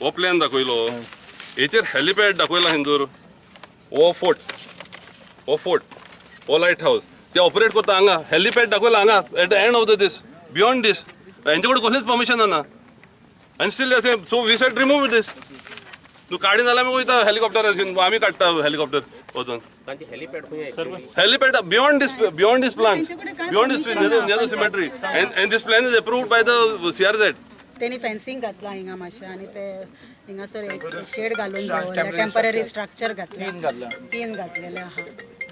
हो प्लॅन दाखयलो, हेचेर हेलिपॅड दाखयला. हिंदूर हो फोर्ट, हो फोर्ट, हो लायट हाऊस ते ऑपरेट करता. हांगा हेलिपॅड दाखयला हांगा at the end of the this, beyond this. हेंचे कडेन कसलीच परमिशन ना आनी स्टील अशें. So we said remove this. तूं काडी जाल्यार आमी वयता हेलिकॉप्टर, आमी काडटा हेलिकॉप्टर वचून. Helipad beyond this, beyond this plans, beyond this near the cemetery, and this plan is approved by the CRZ. तेणी फेन्सिंग घातला हिंगा मातशें आनी ते हिंगासर एक शेड घालून दवरलें, टेम्पररी स्ट्रक्चर घातलें, तीन घातलेले आहा.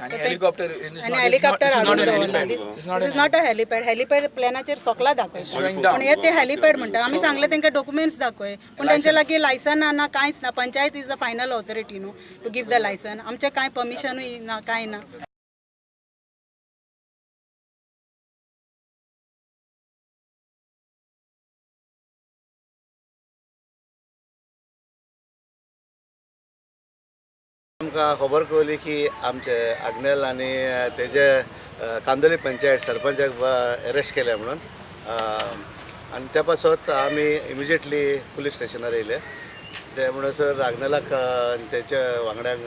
आनी हेलिकॉप्टर. आनी हेलिकॉप्टर हाडून दवरला. This is not a helipad. Helipad प्लॅनाचेर सोकला दाखय, पूण हे ते हेलिपॅड म्हणटा. आमी सांगलें तेंकां डॉक्युमेंट्स दाखय, पूण तेंच्या लागीं लायसन ना, कांयच ना. Panchayat is the final authority न्हू टू गिव the licence. आमचें कांय परमिशनूय ना, कांय ना. आमकां खबर कळ्ळी की आमचे आग्नेल आनी तेजे कांदोली पंचायत सरपंचाक अरेस्ट केले म्हणून. आनी त्या पासत आमी इमिजिएटली पुलीस स्टेशनार येयले. ते म्हणसर आग्नेलाक आनी तेच्या वांगड्यांक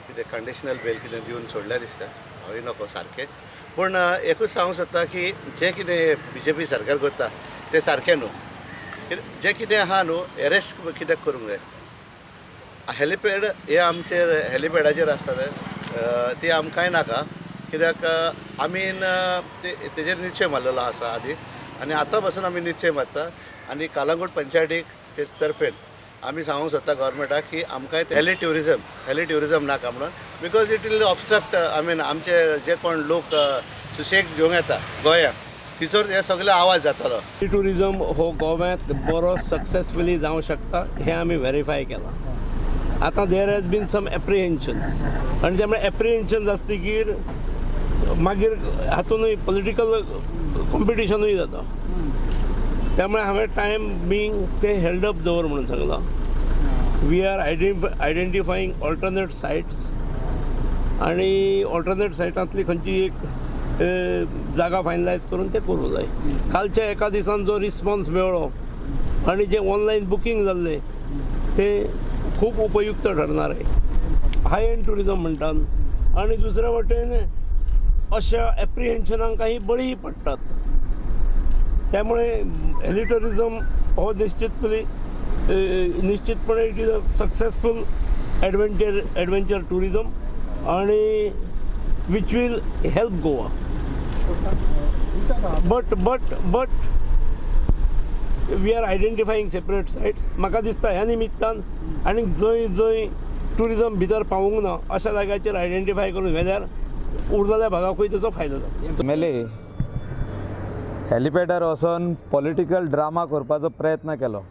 कितें कंडिशनल बेल कितें दिवन सोडल्या दिसता, हांवूय नको सारकें. पूण एकूच सांगूंक सोदता की जें कितें बीजेपी सरकार करता तें सारकें न्हू. जें कितें आहा न्हू, एरेस्ट कित्याक करूंक जाय? हेलिपॅड हे आमचेर हेलिपॅडाचेर आसता ती आमकांय नाका, कित्याक आमी तेजेर निश्चय मारलेलो आसा आदी आनी आतां पासून आमी निश्चय मारता. आनी कालांगूट पंचायतीक ते तर्फेन आमी सांगूंक सोदता गव्हर्मेंटाक की आमकांय हेली टुरिजम नाका म्हणून, because it will obstruct, I mean, आमचे जे कोण लोक सुशेग घेवंक येता गोंयांत, तिचोर हे सगळे आवाज जातलो. टुरिजम हो गोव्यांत बरो सक्सेसफुली जावंक शकता हें आमी व्हेरीफाय केलां. आतां there has been some apprehensions आनी त्यामुळे एप्रिहेन्शन्स आसतकीर मागीर हातूनय पॉलिटिकल कॉम्पिटिशनूय जाता. त्यामुळे हांवें टायम बींग ते हेल्ड अप दवर म्हणून सांगलां. We are identifying alternate sites आनी ऑल्टरनेट सायटांतली खंयची एक जागा फायनलायज करून ते करूं जाय. कालच्या एका दिसान जो रिस्पॉन्स मेळ्ळो आनी जें ऑनलायन बुकींग जाल्लें ते खूब उपयुक्त ठरणार आहे. हाय एंड टुरिजम म्हणटात आनी दुसऱ्या वटेन अशा एप्रिहेन्शनांक काही बळी पडटात. त्यामुळे हेली टुरिजम हो निश्चितपणे it is a successful adventure tourism आणि which will help Goa, but we are identifying separate sites. म्हाका दिसता ह्या निमित्तान आनी जंय जंय टुरिजम भितर पावूंक ना अशा जाग्याचेर आयडेंटिफाय करून व्हेल्यार उरलेल्या भागाकूय तेचो फायदो जाता. एमएलए हेलिपॅडार वचोन पॉलिटिकल ड्रामा करपाचो प्रयत्न केलो.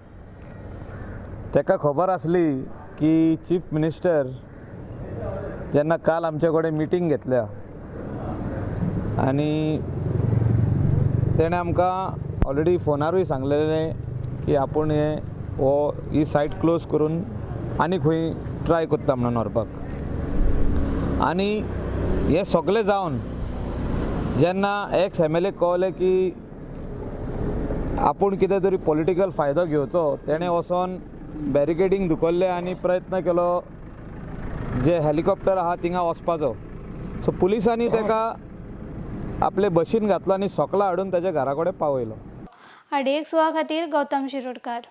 ताका खबर आसली की चीफ मिनिस्टर जेन्ना काल आमचे कडेन मिटींग घेतल्या आनी तेणें आमकां ऑलरेडी फोनारूय सांगलेलें की आपूण हे हो ही सायट क्लोज करून आनी खंय ट्राय करता म्हणून व्हरपाक. आनी हें सगळें जावन जेन्ना एक्स एमएलए कळ्ळें की आपूण कितें तरी पॉलिटिकल फायदो घेवचो, तेणें वचोन बॅरिकेडींग धुकल्लें आनी प्रयत्न केलो जे हेलिकॉप्टर आहा थिंगा वचपाचो. सो पुलिसांनी ताका आपले बशीन घातलो आनी सोकला हाडून ताच्या घरा कडेन पावयलो. आडीएक्स गोवा खातीर गौतम शिरोडकार.